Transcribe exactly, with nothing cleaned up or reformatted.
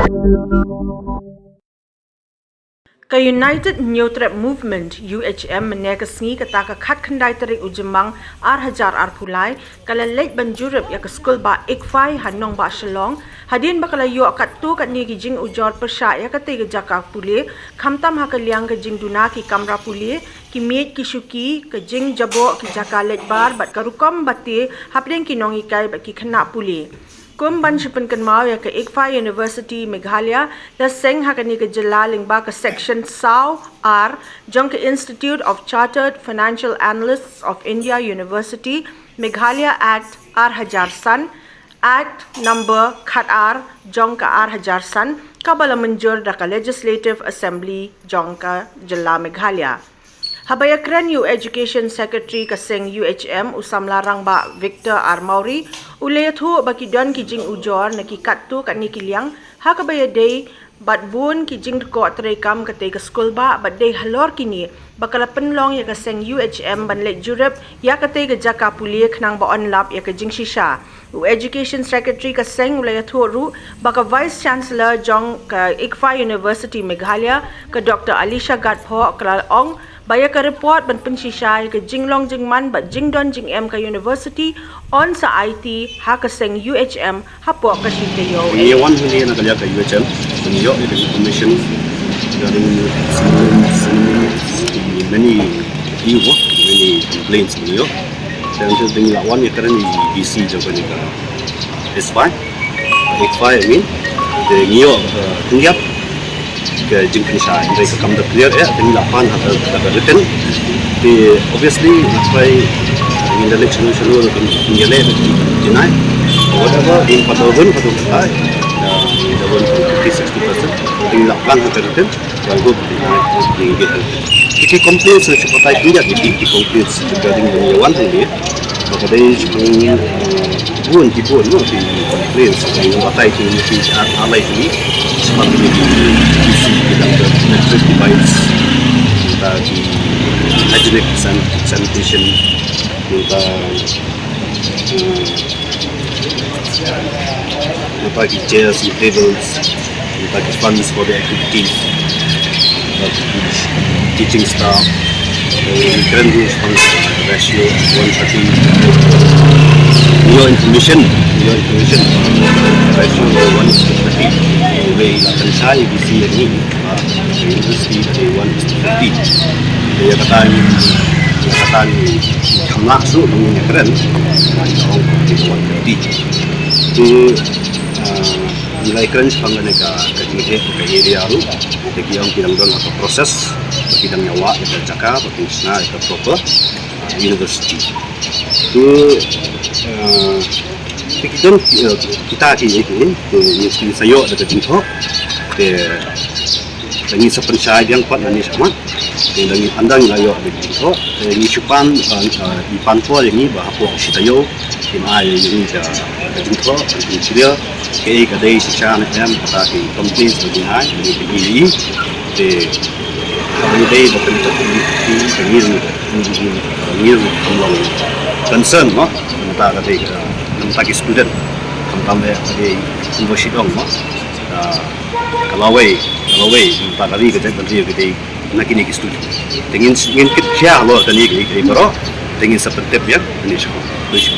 Ka United Hynñiewtrep Movement, U H M, mynne ka sngi, kata ka khatkhyndai tarik u Jymmang ar hajar arphew lai, ka la leit ban jurip ïa ka skulbah Ickfai ha nongbah Shillong, hadien ba ka la ïoh katto katne ki jingujor pyrshah ïa katei ka jaka pule, khamtam ha ka liang ka jingduna ki kamra pule, ki miej ki shuki, ka jingjaboh ki jaka leit bar bad ka rukom bate hapdeng ki nonghikai bad ki khynnah pule. Kum ban shu pynkynmaw ïa ka Ickfai University Meghalaya, la seng ha kane ka jylla lyngba ka Section saw R jong ka Institute of Chartered Financial Analysts of India University Meghalaya Act ar hajar san, Act number khat ar jong ka ar hajar san, kaba la mynjur da ka Legislative Assembly jong ka jylla Meghalaya. Haba ïakren ïa u Education Secretary ka seng U H M, u samla rangbah Victor R Mawrie, u la ïathuh ba ki don ki jingujor na ki katto katne ki liang, ha kaba ïadei bad bun ki jingdkoh treikam katei ka skulbah, bad dei halor kine ba ka la pynlong ïa ka seng U H M ban leit jurip ïa katei ka jaka pule khnang ba yn lap ïa ka jingshisha. U Education Secretary ka seng u la ïathuh ruh ba ka Vice Chancellor jong ka Ickfai University Meghalaya, ka Doctor Alisha Gadphoh, ka la ong ba ïa ka report ban pynshisha ïa ka jinglong jingman bad jingdon jingem ka university yn sa aiti ha ka seng U H M hapoh ka shi taïew. Ngi wan hangne na ka liang ka U H M, ngi ïoh ïa ka information regarding some, some many, many complaints ngi ïoh. Te hynrei ngi la wan ïakren ïa i D C jong kane ka Ickfai, Ickfai, I mean, te ngi ïoh, eh, pynïap ka jingpynshai, hynrei ka kam da clear eh, te ngi la pan ha ka, ha ka written. Te obviously, ngi try, ngi da leh shano shano, ngi da leh, ngi deny. Whatever, in pat da wan, pat da wan, eh, ngi da wan fifty, sixty percent. Te ngi la pan ha ka written. Ka ruh, ah, ki, ki, ki, ki complaints na shu batai khyndiat ki, ki complaints regarding the wan hangne. Ba ka dei shu, ah, bun ki bun, no, ki complaints, ki batai ki, ki, ah, alai ki, shu batai ki, ki, ki, ki, ki, ki, ki, ki, ki, hygienic san-, sanitation, ki, ah, Napa ki chairs and tables, napa ki funds for the activities, napa ki teaching staff, eh, kren ruh tang ratio one thirty. Your information, your information, ratio one is to thirty. Wei la kan shai, we see a need. University, they want us to compete. Ïa kata, ïa kata ngi kham lah shuh ngi ïakren. Wan ka ong they want to compete. Te, ah, ngi la ïakren shaphang kane ka, ka jingeh ka area ruh. Te ki ong ki dang don ha ka process, ki dang ïa wad ïa ka jaka, ba kin shna ïa ka proper, ah, university. Te, ah, te ki don, eh, kita ki, ki, ki, ki sa ïoh da ka jingthoh. Te, Te ngi sa pynshai biang pat nangne shakhmat. Te ngi, ynda ngi la ïoh da ka jingthoh, te ngi shu pan, eh, eh, ngi pan por ïa ngi ba hapoh shi taïew kin ai ïa ngi ka, ka jingthoh, ka jingclear kaei ka dei shisha ne em, kata ki complaints ba ngi ai, ba ngi pynïoh ïa i. Te kaba ngi dei ba pynïoh ïa i, ka ngi, ngi, ngi, ngi, ngi kam long concern mo. Mynta ka dei ka, mynta ki student, khamtam eh ka dei university dong mo. Ah, ka lawei, ka lawei, mynta ka ri ka jaitbynriew ka dei na kine ki student. Te ngin, ngin kit khia halor kane ka, ka, ka baroh, te ngin sa pyntip ïa kane sha, kane sha.